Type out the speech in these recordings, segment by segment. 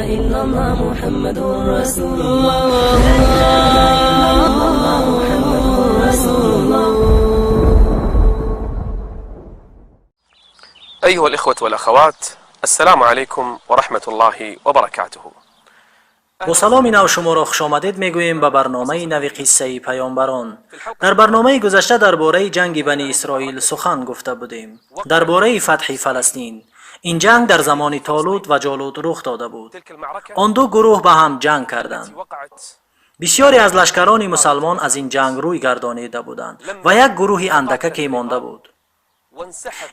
إلا الله محمد رسول الله. لا إله إلا الله محمد رسول الله. أيها الإخوة والأخوات، السلام عليكم ورحمة الله وبركاته. Бо саломи нав шуморо хушомадед мегӯем ба барномаи нави қиссаи паёмбарон. Дар барномаи гузашта дар бораи ҷанги Бани Исроил сухан гуфта будем, дар бораи фатҳи Фаластин. Ин ҷанг дар замони Толут ва Ҷолут рух дода буд. Он ду гурӯҳ ба ҳам ҷанг карданд. Бисёре аз лашкарони мусалмон аз ин ҷанг рӯй гардонида буданд ва як гурӯҳи андакаке монда буд.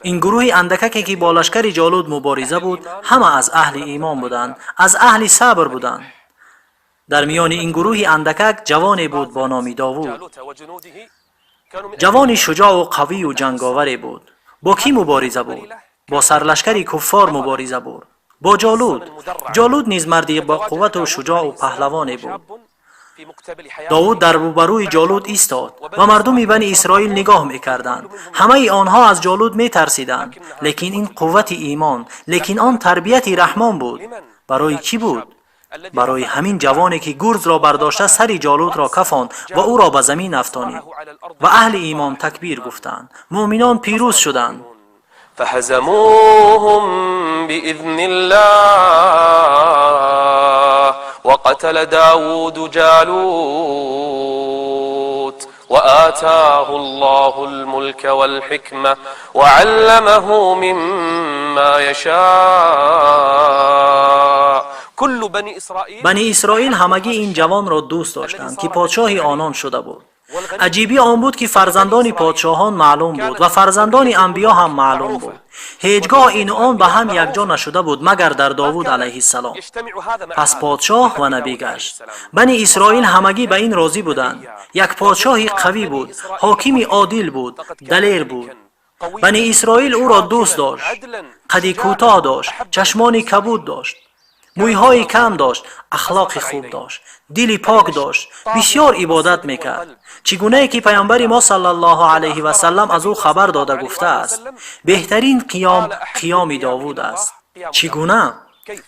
Ин гурӯҳи андакаке, ки бо лашкари Ҷолут мубориза буд, ҳама аз аҳли имон буданд, аз аҳли сабр буданд. Дар миёни ин гурӯҳи андакак ҷавоне буд бо номи Довуд. Ҷавони шуҷоъу қавию ҷанговаре буд. Бо кӣ мубориза буд? Бо сарлашкари куффор мубориза бурд, бо Ҷолуд. Ҷолуд низ марди бо қуввату шуҷоъу паҳлавоне буд. Довуд дар рӯбарӯи Ҷолуд истод ва мардуми Бани Исроил нигоҳ мекарданд. Ҳамаи онҳо аз Ҷолуд метарсиданд, лекин ин қуввати имон, лекин он тарбияти Раҳмон буд. Барои кӣ буд? Барои ҳамин ҷавоне, ки гурзро бардошта сари Ҷолутро кафонд ва ӯро ба замин афтонид ва аҳли имон такбир гуфтанд. Муъминон пирӯз шуданд. فهزموهم بإذن الله، وقتل داود جالوت، وآتاه الله الملك والحكمة وعلمه مما يشاء. كل بني إسرائيل Бани Исроил ҳамагӣ ин ҷавонро дӯст доштанд, ки подшоҳи онон шуда буд. Аҷибӣ он буд, ки фарзандони подшоҳон маълум буд ва фарзандони анбиё ҳам маълум буд. Ҳеҷ гоҳ ину он ба ҳам якҷо нашуда буд, магар дар Довуд алайҳиссалом. Пас подшоҳ ва набӣ гашт. Бани Исроил ҳамагӣ ба ин розӣ буданд. Як подшоҳи қавӣ буд, ҳокими одил буд, далер буд. Бани Исроил ӯро дӯст дошт. Қади кӯтоҳ дошт, чашмони кабуд дошт, мӯйҳои кам дошт, ахлоқи хуб дошт, дили пок дошт, бисёр ибодат мекард. Чӣ гунае ки паёмбари мо саллаллоҳу алайҳи васаллам аз ӯ хабар дода гуфтааст: «Беҳтарин қиём қиёми Довуд аст». Чӣ гуна?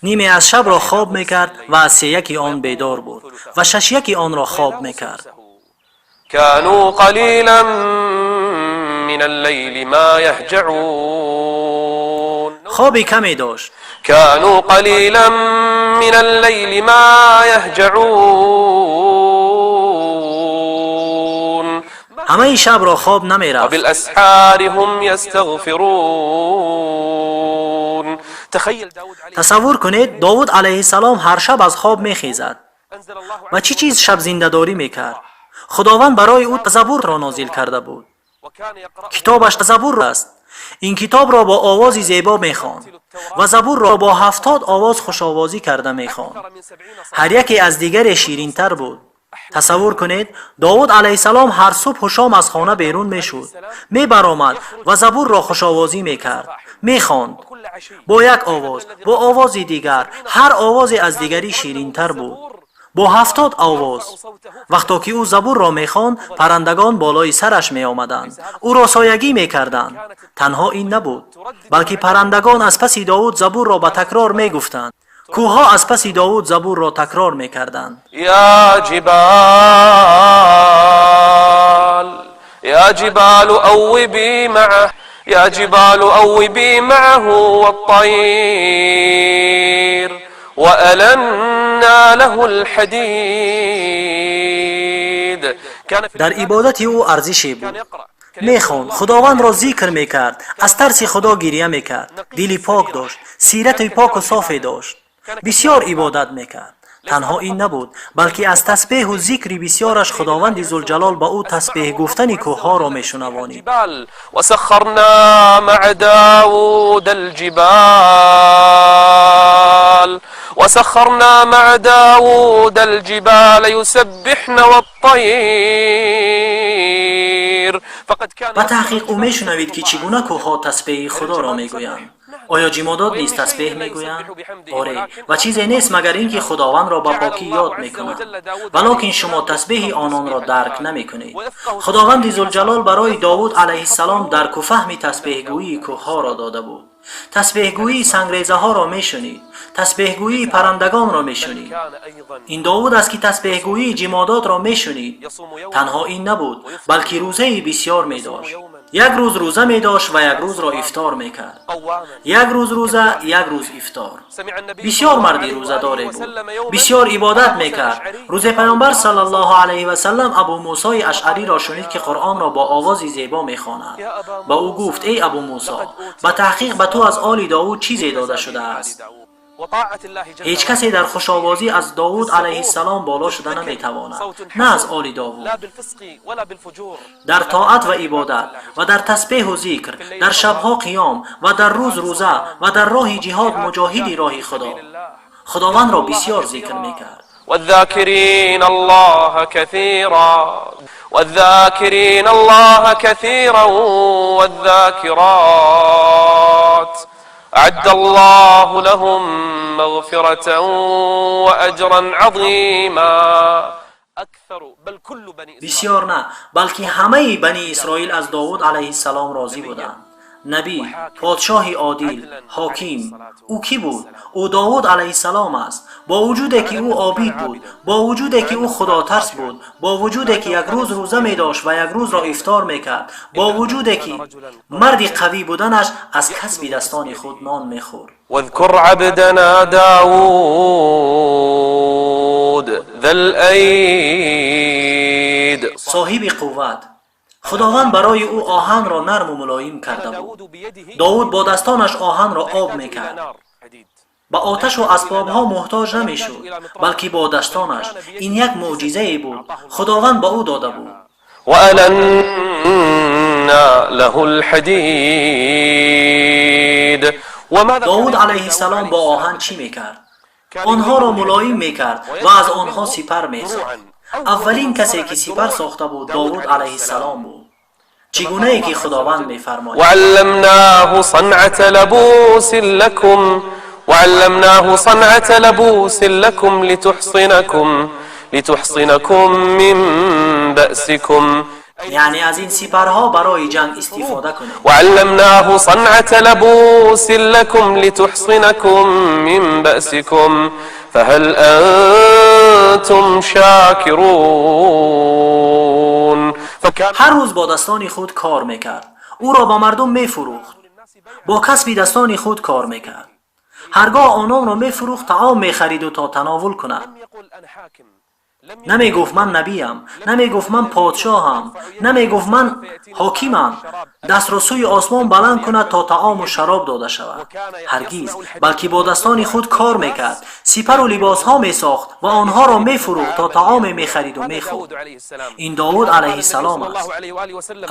Ниме аз шабро хоб мекард ва аз сеяки он бедор буд ва шашяки онро хоб мекард. كانوا قليلا من الليل ما يهجعون. Хоби каме дошт. كانوا قليلا من الليل ما يهجعون. Ҳамаи шабро хоб намерафт. وبالأسحار هم يستغفرون. تخيل داود عليه Тасаввур кунед, Довуд алайҳиссалом ҳар шаб аз хоб мехезад أنزل الله ва чӣ чиз шабзиндадорӣ мекард. Худованд барои ӯ Забурро нозил карда буд. وكان يقرأ Китобаш Забур аст. Ин китобро бо овози зебо мехонд ва Забурро бо 70 овоз хушовозӣ карда мехонд. أكثر من 70 صوت. Ҳар яке аз дигаре ширинтар буд. Тасаввур кунед, Довуд алайҳиссалом ҳар субҳу шом аз хона берун мешуд, мебаромад ва Забурро хушовозӣ мекард, мехонд. وكل عشي Бо як овоз, бо овози дигар, ҳар овозе аз дигарӣ ширинтар буд, бо 70 овоз. Вақто ки ӯ Забурро мехонд, паррандагон болои сараш меомаданд, ӯро соягӣ мекарданд. Танҳо ин набуд, балки паррандагон аз паси Довуд Забурро ба такрор мегуфтанд, кӯҳҳо аз паси Довуд Забурро такрор мекарданд. يا جبال، يا جبال أوبي معه، يا جبال أوبي معه والطير، وألنا له الحديد. كان في Дар ибодати ӯ арзише буд. كان يقرأ. Мехонд, Худовандро зикр мекард, аз тарси Худо гиря мекард, дили пок дошт, сирати поку софе дошт, бисёр ибодат мекард. Танҳо ин набуд, балки аз тасбеҳу зикри бисёраш Худованди Зулҷалол ба ӯ тасбеҳ гуфтани кӯҳҳоро мешунавонид. الجبال وسخرنا مع داود الجبال، وسخرنا مع داود الجبال يسبحن والطير، فقد كان Ба таҳқиқ, ӯ мешунавид, ки чӣ гуна кӯҳҳо тасбеҳи Худоро мегӯянд. Оё ҷимодот низ тасбеҳ мегӯянд? Оре, ва чизе нест, магар ин ки Худовандро ба покӣ ёд мекунад, валокин шумо тасбеҳи ононро дарк намекунед. Худованди Зулҷалол барои Довуд алайҳиссалом дарку фаҳми тасбеҳгӯии кӯҳҳоро дода буд. Тасбеҳгӯии сангрезаҳоро мешунид. Тасбеҳгӯии паррандагонро мешунид. Ин Довуд аст, ки тасбеҳгӯии ҷимодотро мешунид. Танҳо ин набуд, балки рӯзаи бисёр медошт. Як рӯз рӯза медошт ва як рӯзро ифтор мекард. Як рӯз рӯза, як рӯз ифтор. Бисёр марди рӯзадоре буд, бисёр ибодат мекард. Рӯзе Паёмбар саллаллоҳу алайҳи васаллам Абу Мусои Ашъариро шунид, ки Қуръонро бо овози зебо мехонад. Ба ӯ гуфт: «Эй Абу Мусо, ба таҳқиқ ба ту аз оли Довуд чизе дода шудааст. Ҳеҷ касе дар хушовозӣ аз Довуд алайҳиссалом боло шуда наметавонад, на аз оли Довуд. Дар тоат ва ибодат ва дар тасбеҳу зикр, дар шабҳо қиём ва дар рӯз рӯза ва дар роҳи ҷиҳод, муҷоҳиди роҳи Худо. Худовандро бисёр зикр мекард.» والذاكرين الله كثيرا والذاكرين الله كثيرا والذاكرات أعد الله لهم مغفرة وأجرا عظيما. أكثر بل كل بني Бисёр на, балки ҳамаи Бани Исроил аз Довуд алайҳиссалом розӣ буданд. Набӣ, подшоҳи одил, ҳоким. Ӯ кӣ буд? Ӯ Довуд алайҳиссалом аст. Бо вуҷуде ки ӯ обид буд, бо вуҷуде ки ӯ худотарс буд, бо вуҷуде ки як рӯз рӯза медошт ва як рӯзро ифтор мекард, бо вуҷуде ки марди қавӣ буданаш, аз касби дастони худ нон мехӯрд. واذكر عبدنا داود ذا الأيد. Соҳиби қувват. Худованд барои ӯ оҳанро нарму мулоим карда буд. Довуд бо дастонаш оҳанро об мекард. Ба оташу асбобҳо муҳтоҷ намешуд, балки бо дастонаш. Ин як мӯъҷизае буд, Худованд ба ӯ дода буд. وألنا له الحديد. وماذا Довуд алайҳиссалом бо оҳан чӣ мекард? Онҳоро мулоим мекард ва аз онҳо сипар месохт. Аввалин касе, ки сипар сохта буд, Довуд алайҳиссалом буд, чӣ гунае ки Худованд мефармояд: وعلمناه صنعة لبوس لكم وعلمناه صنعة لبوس لكم لتحصنكم من بأسكم. Яъне аз ин сипарҳо барои ҷанг истифода кунед. وعلمناه صنعة لبوس لكم لتحصنكم من بأسكم فهل أنتم شاكرون؟ فكان Ҳар рӯз бо дастони худ кор мекард, ӯро ба мардум мефурӯхт. Бо касби дастони худ кор мекард. Ҳаргоҳ ононро мефурӯхт, таом мехариду то тановул кунад. Намегуфт: «Ман набиям». Намегуфт: «Ман подшоҳам». Намегуфт: «Ман ҳокимам». Дастро сӯи осмон баланд кунад, то таому шароб дода шавад. Ҳаргиз, балки бо дастони худ кор мекард, сипару либосҳо месохт ва онҳоро мефурӯхт, то таоме мехариду мехӯрд. Ин Довуд алайҳиссалом аст.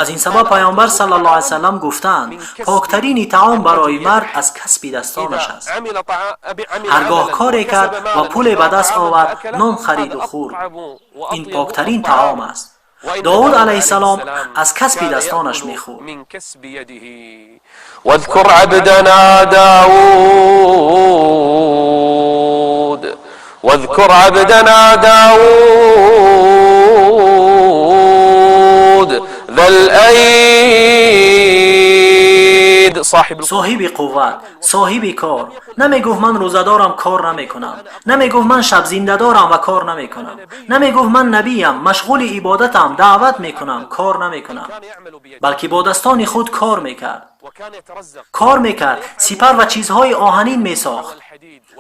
Аз ин сабаб Паёмбар саллаллоҳу алайҳи васаллам гуфтаанд: «Поктарини таом барои мард аз касби дастонаш аст». Ҳаргоҳ коре кард ва пуле ба даст овард, нон хариду хӯрд, ин поктарин таом аст. Довуд алайҳиссалом аз касби дастонаш мехӯрд. من كسب يده. واذكر عبدنا داود واذكر عبدنا داود ذا الأيد صاحب Соҳиби қувват, соҳиби кор. Намегуфт: «Ман рӯзадорам, кор намекунам». Намегуфт: «Ман шабзиндадорам ва кор намекунам». Намегуфт: «Ман набиям, машғули ибодатам, даъват мекунам, кор намекунам». Балки бо дастони худ кор мекард. Кор мекард, сипар ва чизҳои оҳанин месохт,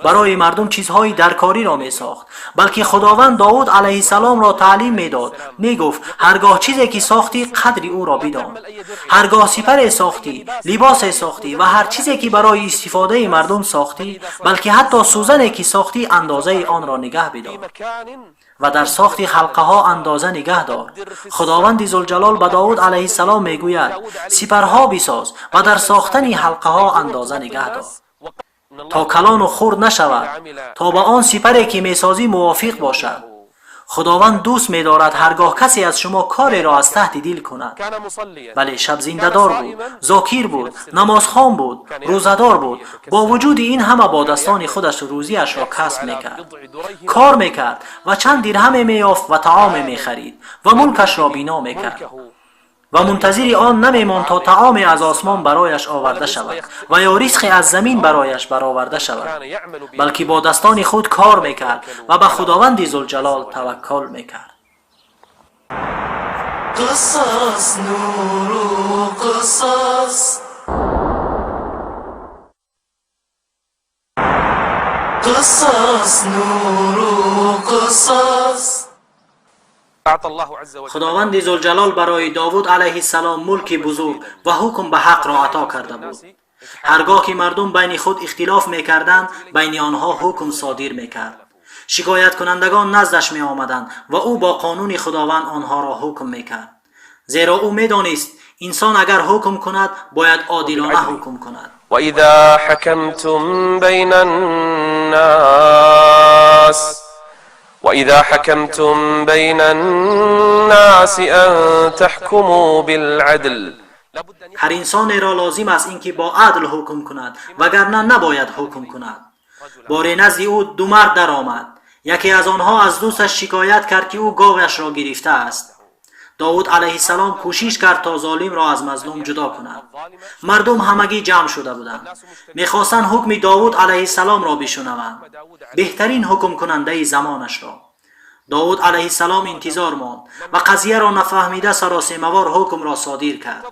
барои мардум чизҳои даркориро месохт. Балки Худованд Довуд алайҳиссаломро таълим медод, мегуфт: «Ҳаргоҳ чизе ки сохтӣ, қадри ӯро бидон. Ҳаргоҳ сипаре сохтӣ, либосе сохтӣ ва ҳар чизе ки барои истифодаи мардум сохтӣ, балки ҳатто сӯзане ки сохтӣ, андозаи онро нигаҳ бидор ва дар сохти ҳалқаҳо андоза нигаҳ дор». Худованди Зулҷалол ба Довуд алайҳиссалом мегӯяд: «Сипарҳо бисоз ва дар сохтани ҳалқаҳо андоза нигаҳ дор, то калону хурд нашавад, то ба он сипаре ки месозӣ мувофиқ бошад». Худованд дӯст медорад, ҳаргоҳ касе аз шумо кореро аз таҳти дил кунад. Бале, шабзиндадор буд, зокир буд, намозхон буд, рӯзадор буд. Бо вуҷуди ин ҳама бо дастони худаш рӯзиашро касб мекард, кор мекард ва чанд дирҳаме меёфт ва таоме мехарид ва мулкашро бино мекард. ва мунтазири он намемонд то таоме аз осмон барояш оварда шавад ва ё ризқе аз замин барояш бароварда шавад, балки бо дастони худ кор мекард ва ба Худованди Зулҷалол таваккул мекард. قصص نور قصص قصص نور قصص. Худованди Зулҷалол барои Довуд алайҳиссалом мулки бузург ва ҳукм ба ҳақ ро ато карда буд. Ҳаргоҳ ки мардум байни худ ихтилоф мекарданд, байни онҳо ҳукм содир мекард. Шикояткунандагон наздаш меомаданд ва ӯ бо қонуни Худованд онҳоро ҳукм мекард. Зеро ӯ медонист инсон агар ҳукм кунад, бояд одилона ҳукм кунад. وإذا حكمتم بين الناس وإذا حكمتم بين الناس أن تحكموا بالعدل. Ҳар инсонеро лозим аст ин ки бо адл ҳукм кунад, вагарна набояд ҳукм кунад. Боре назди ӯ ду мард даромад. Яке аз онҳо аз дӯсташ шикоят кард, ки ӯ говашро гирифтааст. Довуд алайҳиссалом кӯшиш кард то золимро аз мазлум ҷудо кунад. Мардум ҳамагӣ ҷамъ шуда буданд, мехостанд ҳукми Довуд алайҳиссаломро бишунаванд, беҳтарин ҳукмкунандаи замонашро. Довуд алайҳиссалом интизор монд ва қазияро нафаҳмида саросемавор ҳукмро содир кард.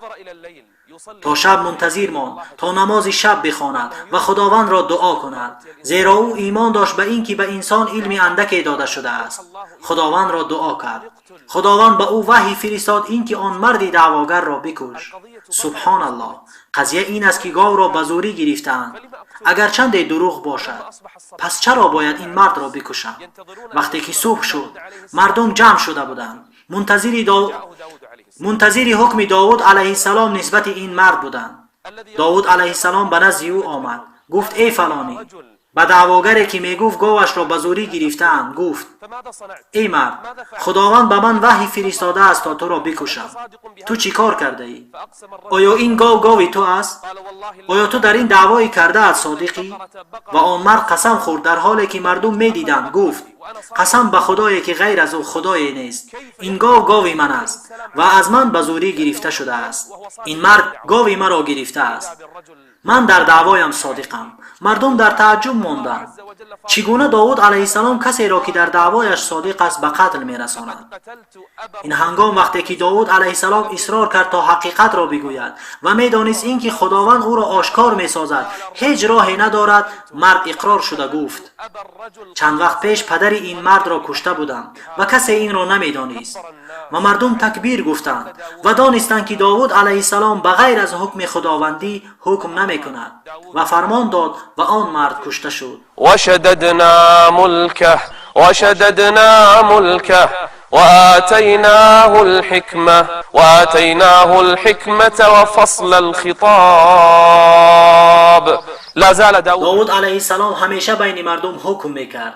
То шаб мунтазир монд то намози шаб бихонад ва Худовандро дуо кунад, зеро ӯ имон дошт ба ин ки ба инсон илми андаке дода шудааст. Худовандро дуо кард. Худованд ба ӯ ваҳй фиристод ин ки он марди даъвогарро бикуш. Субҳоналлоҳ, қазия ин аст ки говро ба зӯрӣ гирифтаанд, агарчанде дурӯғ бошад. Пас чаро бояд ин мардро бикушам? Вақте ки субҳ шуд, мардум ҷамъ шуда буданд, мунтазири ҳукми Довуд алайҳиссалом нисбати ин мард буданд. Довуд алайҳиссалом ба назди ӯ омад, гуфт: эй фалонӣ. Ба даъвогаре ки мегуфт говашро ба зӯрӣ гирифтаанд, гуфт: эй мард, Худованд ба ман ваҳй фиристодааст то туро бикушам. Ту чӣ кор кардаӣ? Оё ин гов гови ту аст? Оё ту дар ин даъвои кардаат содиқӣ? Ва он мард қасам хӯрд, дар ҳоле ки мардум медиданд, гуфт: қасам ба Худое ки ғайр аз ӯ худое нест, ин гов гови ман аст ва аз ман ба зӯрӣ гирифта шудааст. Ин мард гови маро гирифтааст. Ман дар даъвоям содиқам. Мардум дар тааҷҷуб монданд. Чӣ гуна Довуд алайҳиссалом касеро ки дар даъвояш содиқ аст ба қатл мерасонад? Ин ҳангом вақте ки Довуд алайҳиссалом исрор кард то ҳақиқатро бигӯяд ва медонист ин ки Худованд ӯро ошкор месозад, ҳеҷ роҳе надорад, мард иқрор шуда гуфт: чанд вақт пеш падари ин мардро кушта будам ва касе инро намедонист. Ва мардум такбир гуфтанд ва донистанд ки Довуд алайҳиссалом ба ғайр аз ҳукми худовандӣ ҳукм намекунад, ва фармон дод ва он мард кушта шуд. وشددنا ملكه وشددنا ملكه وآتيناه الحكمة وآتيناه الحكمة وفصل الخطاب. لا زال داود Довуд алайҳиссалом ҳамеша байни мардум ҳукм мекард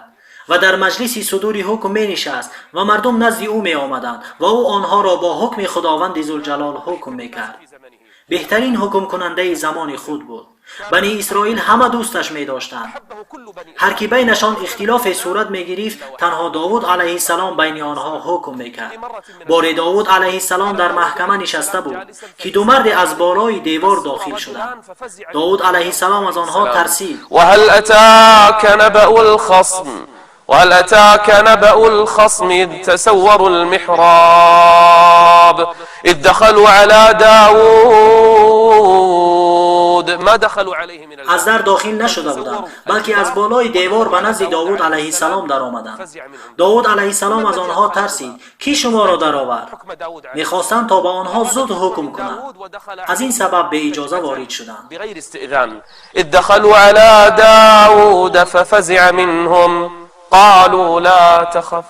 ва дар маҷлиси судури ҳукм менишаст ва мардум назди ӯ меомаданд ва ӯ онҳоро бо ҳукми Худованди Зулҷалол ҳукм мекард. Беҳтарин ҳукмкунандаи замони худ буд. Бани Исроил ҳама дӯсташ медоштанд. Ҳар ки байнашон ихтилофе сурат мегирифт, танҳо Довуд алайҳиссалом байни онҳо ҳукм мекард. Боре Довуд алайҳиссалом дар маҳкама нишаста буд ки ду марде аз болои девор дохил шуданд. Довуд алайҳиссалом аз онҳо тарсид. وهل أتاك نبأ الخصم وهل أتاك نبأ الخصم إذ تسوروا المحراب إذ دخلوا على داود ما دخلوا عليه من Аз дар дохил нашуда буданд, балки аз болои девор ба назди Довуд алайҳиссалом даромаданд. Довуд алайҳиссалом аз онҳо тарсид. Кӣ шуморо даровард? Мехостанд то ба онҳо зуд ҳукм кунанд. Аз ин сабаб беиҷоза ворид шуданд. بغير استئذان إذ دخلوا على داود ففزع منهم قالوا لا تخف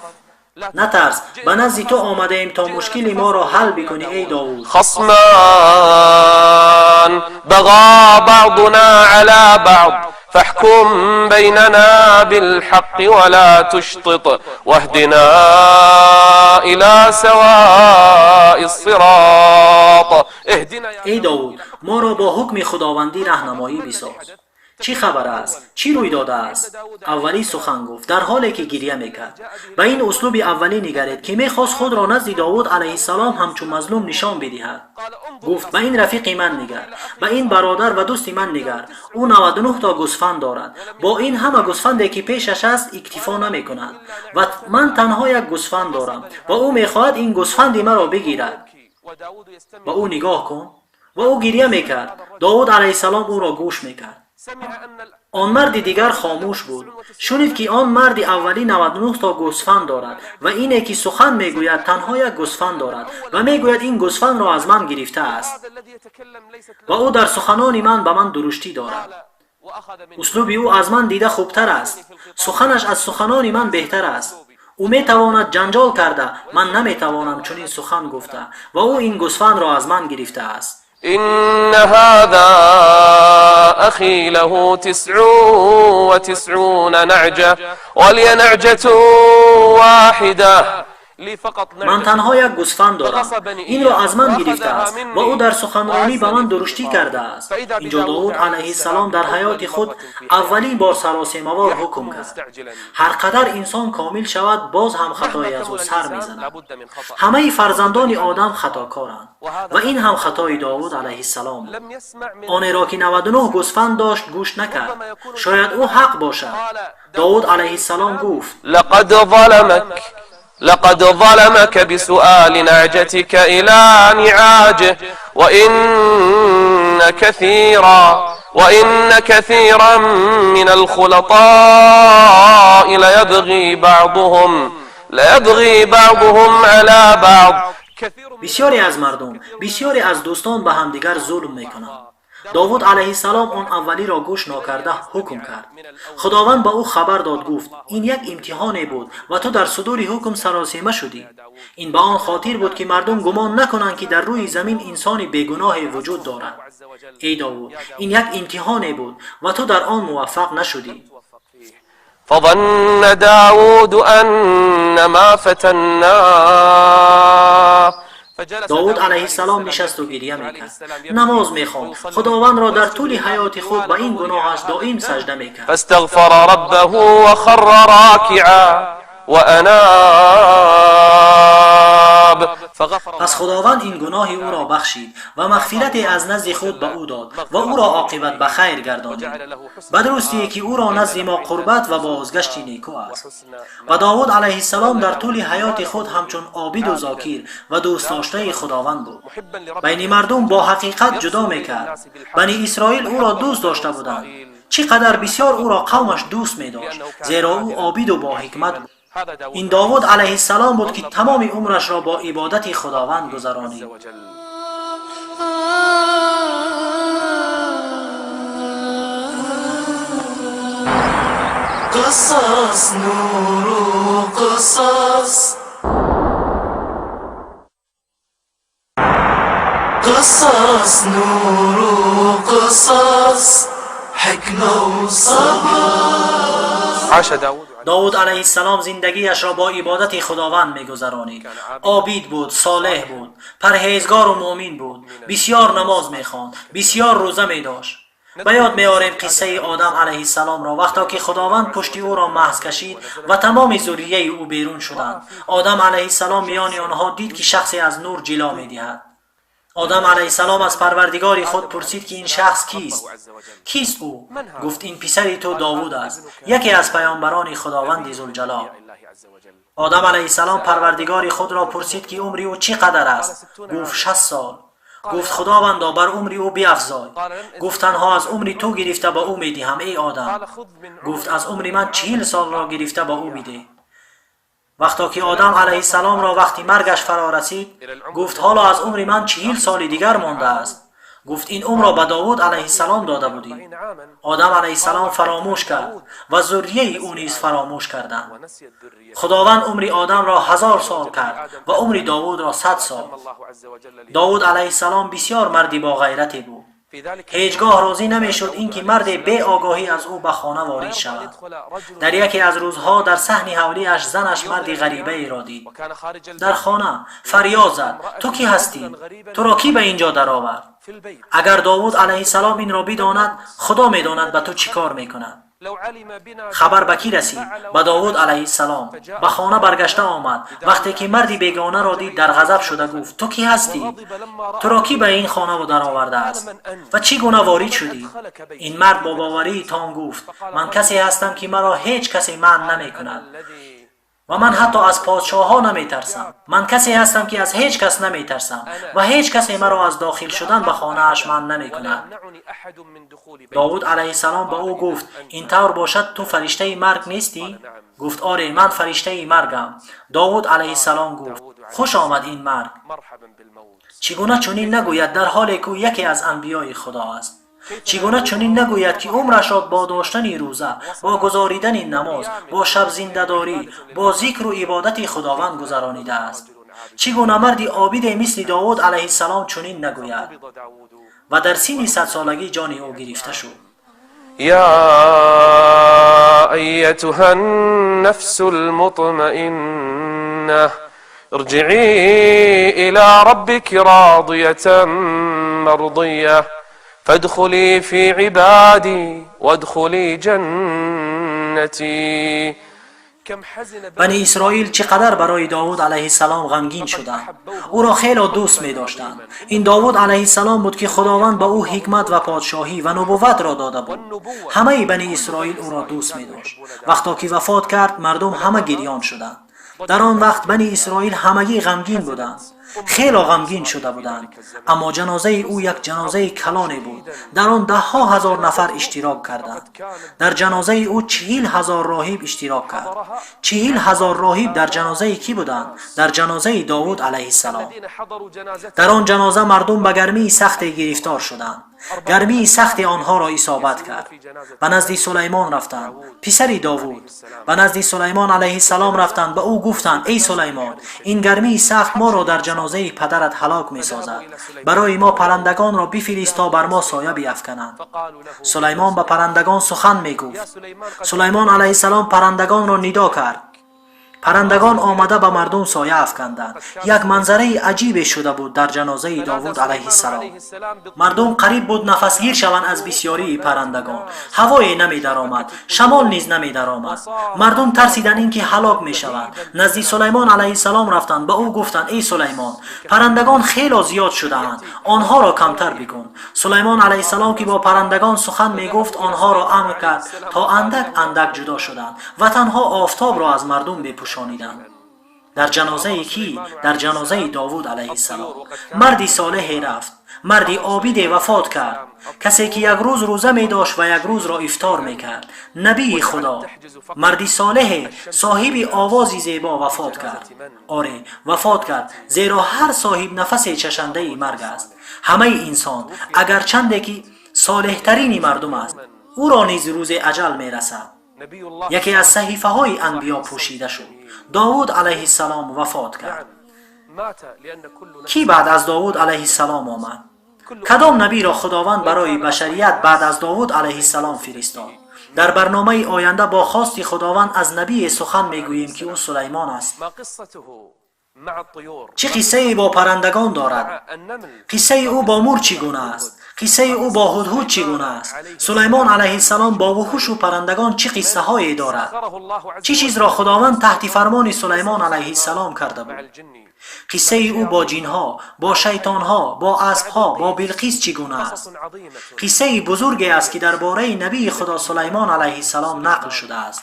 Натарс, ба назди ту омадаем то мушкили моро ҳал бикунӣ, эй Довуд. خصمان بغى بعضنا على بعض فاحكم بيننا بالحق ولا تشطط واهدنا إلى سواء الصراط اهدنا يا Эй Довуд, моро бо ҳукми худовандӣ раҳнамоӣ бисоз. Чӣ хабар аст? Чӣ рӯй додааст? Аввалӣ сухан гуфт, дар ҳоле ки гиря мекард. Ба ин услуби аввалӣ нигаред, ки мехост худро назди Довуд алайҳиссалом ҳамчун мазлум нишон бидиҳад. Гуфт: ба ин рафиқи ман нигар, ба ин бародар ва дӯсти ман нигар. Ӯ 99 то гӯсфанд дорад. Бо ин ҳама гӯсфанде ки пешаш аст иктифо намекунад. Ва ман танҳо як гӯсфанд дорам ва ӯ мехоҳад ин гӯсфанди маро бигирад. Ба ӯ нигоҳ кун. Ва ӯ гиря мекард. Довуд алайҳиссалом ӯро гӯш мекард. Он марди дигар хомӯш буд. Шунид, ки он марди аввалӣ 99 то гӯсфанд дорад ва ине ки сухан мегӯяд танҳо як гӯсфанд дорад ва мегӯяд ин гӯсфандро аз ман гирифтааст ва ӯ дар суханони ман ба ман дуруштӣ дорад. Услуби ӯ аз ман дида хубтар аст. Суханаш аз суханони ман беҳтар аст. Ӯ метавонад ҷанҷол карда, ман наметавонам чунин сухан гуфта ва ӯ ин гӯсфандро аз ман гирифтааст. إن هذا أخي له 99 نعجة ولي نعجة واحدة. Ман танҳо як гӯсфанд дорам, инро аз ман гирифтааст ва ӯ дар суханронӣ ба ман дуруштӣ кардааст. Инҷо Довуд алайҳиссалом дар ҳаёти худ аввалин бор саросемавор ҳукм кард. Ҳар қадар инсон комил шавад, боз ҳам хатое аз ӯ сар мезанад. Ҳамаи фарзандони одам хатокоранд ва ин ҳам хатои Довуд алайҳиссалом буд. Онеро ки 99 гӯсфанд дошт гӯш накард. Шояд ӯ ҳақ бошад. Довуд алайҳиссалом гуфт: لقد ظلمك بسؤال نعجتك إلى نعاجه وإن كثيرا من الخلطاء ليبغي بعضهم على بعض. Бисёре аз мардум, бисёре аз дӯстон ба ҳамдигар зулм мекунанд. Довуд алайҳиссалом он аввалиро гӯш нокарда ҳукм кард. Худованд ба ӯ хабар дод, гуфт: ин як имтиҳоне буд ва ту дар судури ҳукм саросема шудӣ. Ин ба он хотир буд, ки мардум гумон накунанд, ки дар рӯи замин инсони бегуноҳе вуҷуд дорад. Эй Довуд, ин як имтиҳоне буд ва ту дар он муваффақ нашудӣ. فظن داود أنما فتناه. Довуд алайҳиссалом нишасту гиря мекард, намоз мехонд, худовандро дар тӯли ҳаёти худ ба ин гуноҳаш доим сажда мекард. فاستغفر ربه وخر راكعا وأناب. Пас худованд ин гуноҳи ӯро бахшид ва мағфирате аз назди худ ба ӯ дод ва ӯро оқибат ба хайр гардонид. Ба дурустие ки ӯро назди мо қурбат ва бозгашти некӯ аст. Ва Довуд алайҳиссалом дар тӯли ҳаёти худ ҳамчун обиду зокир ва дӯстдоштаи худованд буд. Байни мардум бо ҳақиқат ҷудо мекард. Бани Исроил ӯро дӯст дошта буданд. Чӣ қадар бисёр ӯро қавмаш дӯст медошт, зеро ӯ обиду боҳикмат буд. Ин Довуд алайҳиссалом буд, ки тамоми умрашро бо ибодати худованд гузаронид. قصص نور قصص قصص نور قصص حكمة وصبر. عاش داود. Довуд алайҳиссалом зиндагиашро бо ибодати худованд мегузаронид. Обид буд, солеҳ буд, парҳезгору муъмин буд, бисьёр намоз мехонд, бисьёр рӯза медошт. Ба ёд меорем қиссаи Одам алайҳиссаломро, вақто ки худованд пушти ӯро маҳз кашид ва тамоми зуррияи ӯ берун шуданд. Одам алайҳиссалом миёни онҳо дид, ки шахсе аз нур ҷило медиҳад. Одам алайҳиссалом аз парвардигори худ пурсид, ки ин шахс кист? Кист ӯ? Гуфт: ин писари ту Довуд аст, яке аз паёмбарони худованди зулҷалол. Одам алайҳиссалом парвардигори худро пурсид, ки умри ӯ чӣ қадар аст? Гуфт: 60 сол. Гуфт: худовандо, бар умри ӯ биафзой. Гуфт: танҳо аз умри ту гирифта ба ӯ медиҳам, эй Одам. Гуфт: аз умри ман 40 солро гирифта ба ӯ бидеҳ. Вақто ки Одам алайҳиссаломро вақти маргаш фаро расид, гуфт: ҳоло аз умри ман 40 соли дигар мондааст. Гуфт: ин умрро ба Довуд алайҳиссалом дода будӣ. Одам алайҳиссалом фаромӯш кард ва зуррияи ӯ низ фаромӯш карданд. Худованд умри Одамро 1000 сол кард ва умри Довудро 100 сол. Довуд алайҳиссалом бисьёр марди боғайрате буд. Ҳеҷ гоҳ розӣ намешуд ин ки марде беогоҳӣ аз ӯ ба хона ворид шавад. Дар яке аз рӯзҳо дар саҳни ҳавлиаш занаш марди ғарибаеро дид. Дар хона фарёд зад: «Ту кӣ ҳастӣ? Туро кӣ ба ин ҷо даровард? Агар Довуд алайҳиссалом инро бидонад, Худо медонад, ба ту чӣ кор мекунад». Хабар ба кӣ расид? Ба Довуд алайҳиссалом. Ба хона баргашта омад. Вақте ки марди бегонаро дид, дар ғазаб шуда гуфт: «Ту кӣ ҳастӣ? Туро кӣ ба ин хона даровардааст ва чӣ гуна ворид шудӣ?» Ин мард бо боварии том гуфт: «Ман касе ҳастам, ки маро ҳеҷ касе манъ намекунад ва ман ҳатто аз подшоҳҳо наметарсам. Ман касе ҳастам, ки аз ҳеҷ кас наметарсам ва ҳеҷ касе маро аз дохил шудан ба хонааш манъ намекунад». Довуд алайҳиссалом ба ӯ гуфт: «Ин тавр бошад, ту фариштаи марг нестӣ?» Гуфт: «Оре, ман фариштаи маргам». Довуд алайҳиссалом гуфт: «Хуш омад ин марг». Чӣ гуна чунин нагӯяд, дар ҳоле ки ӯ яке аз анбиёи Худо аст? Чӣ гуна чунин нагӯяд, ки умрашро бо доштани рӯза, бо гузоридани намоз, бо шабзиндадорӣ, бо зикру ибодати Худованд гузаронидааст? Чӣ гуна марди обиде мисли Довуд алайҳиссалом чунин нагӯяд? Ва дар синни садсолагӣ ҷони ӯ гирифта шуд. يا أيتها النفس المطمئنة، ارجعي إلى ربك راضية مرضية، فادخلي في عبادي وادخلي جنتي. كم حزن Бани Исроил чӣ қадар барои Довуд алайҳиссалом ғамгин шуданд! Ӯро хело дӯст медоштанд. Ин Довуд алайҳиссалом буд, ки Худованд ба ӯ ҳикмат ва подшоҳӣ ва нубувватро дода буд. Ҳамаи Бани Исроил ӯро дӯст медошт. Вақто ки вафот кард, мардум ҳама гирён шуданд. Дар он вақт Бани Исроил ҳамагӣ ғамгин буданд, хело ғамгин шуда буданд. Аммо ҷанозаи ӯ як ҷанозаи калоне буд. Дар он даҳҳо ҳазор нафар иштирок карданд. Дар ҷанозаи ӯ 40 000 роҳиб иштирок кард. 40 000 роҳиб дар ҷанозаи кӣ буданд? Дар ҷанозаи Довуд алайҳиссалом. Дар он ҷаноза мардум ба гармии сахте гирифтор шуданд. Гармии сахте онҳоро исобат кард. Ба назди Сулаймон рафтанд, писари Довуд. Ба назди Сулаймон алайҳиссалом рафтанд, ба ӯ гуфтанд: «Эй Сулаймон, ин гармии сахт моро дар ҷанозаи падарат ҳалок месозад. Барои мо паррандагонро бифирист, то бар мо соя биафкананд». Сулаймон ба паррандагон сухан мегуфт. Сулаймон алайҳиссалом паррандагонро нидо кард. Паррандагон омада, ба мардум соя афканданд. Як манзараи аҷибе шуда буд дар ҷанозаи Довуд алайҳиссалом. Мардум қариб буд нафасгир шаванд аз бисьёрии паррандагон. Ҳавое намедаромад, шамол низ намедаромад. Мардум тарсиданд, ин ки ҳалок мешаванд. Назди Сулаймон алайҳиссалом рафтанд, ба ӯ гуфтанд: «Эй Сулаймон, паррандагон хело зиёд шудаанд, онҳоро камтар бикун». Сулаймон алайҳиссалом, ки бо паррандагон сухан мегуфт, онҳоро амр кард, то андак андак ҷудо шуданд ва танҳо офтобро аз мардум бепӯшониданд. Дар ҷанозаи кӣ? Дар ҷанозаи Довуд алайҳиссалом. Марди солеҳе рафт, марди обиде вафот кард, касе ки як рӯз рӯза медошт ва як рӯзро ифтор мекард. Набии Худо, марди солеҳе, соҳиби овози зебо вафот кард. Оре, вафот кард, зеро ҳар соҳиб нафасе чашандаи марг аст. Ҳамаи инсон, агарчанде ки солеҳтарини мардум аст, ӯро низ рӯзе аҷал мерасад. Яке аз саҳифаҳои анбиё пӯшида шуд. Довуд алайҳиссалом вафот кард. Кӣ баъд аз Довуд алайҳиссалом омад? Кадом набиро Худованд барои башарият баъд аз Довуд алайҳиссалом фиристод? Дар барномаи оянда бо хости Худованд аз набие сухан мегӯем, ки ӯ Сулаймон аст. Чӣ қиссае бо паррандагон дорад? Қиссаи ӯ бо мур чӣ гуна аст? Қиссаи ӯ бо ҳудҳуд чӣ гуна аст? Сулаймон алайҳиссалом бо вуҳушу паррандагон чӣ қиссаҳое дорад? Чӣ чизро Худованд таҳти фармони Сулаймон алайҳиссалом карда буд? Қиссаи ӯ бо ҷинҳо, бо шайтонҳо, бо аспҳо, бо Билқис чӣ гуна аст? Қиссаи бузурге аст, ки дар бораи набии Худо Сулаймон алайҳиссалом нақл шудааст.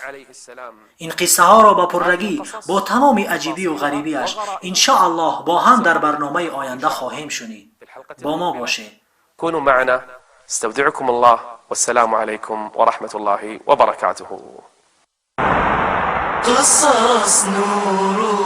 Ин қиссаҳоро ба пуррагӣ, бо тамоми аҷибию ғарибиаш, иншоаллоҳ, бо ҳам дар барномаи оянда хоҳем шунид. Бо мо бошед. كونوا معنا. استودعكم الله، والسلام عليكم ورحمة الله وبركاته. قصص نور.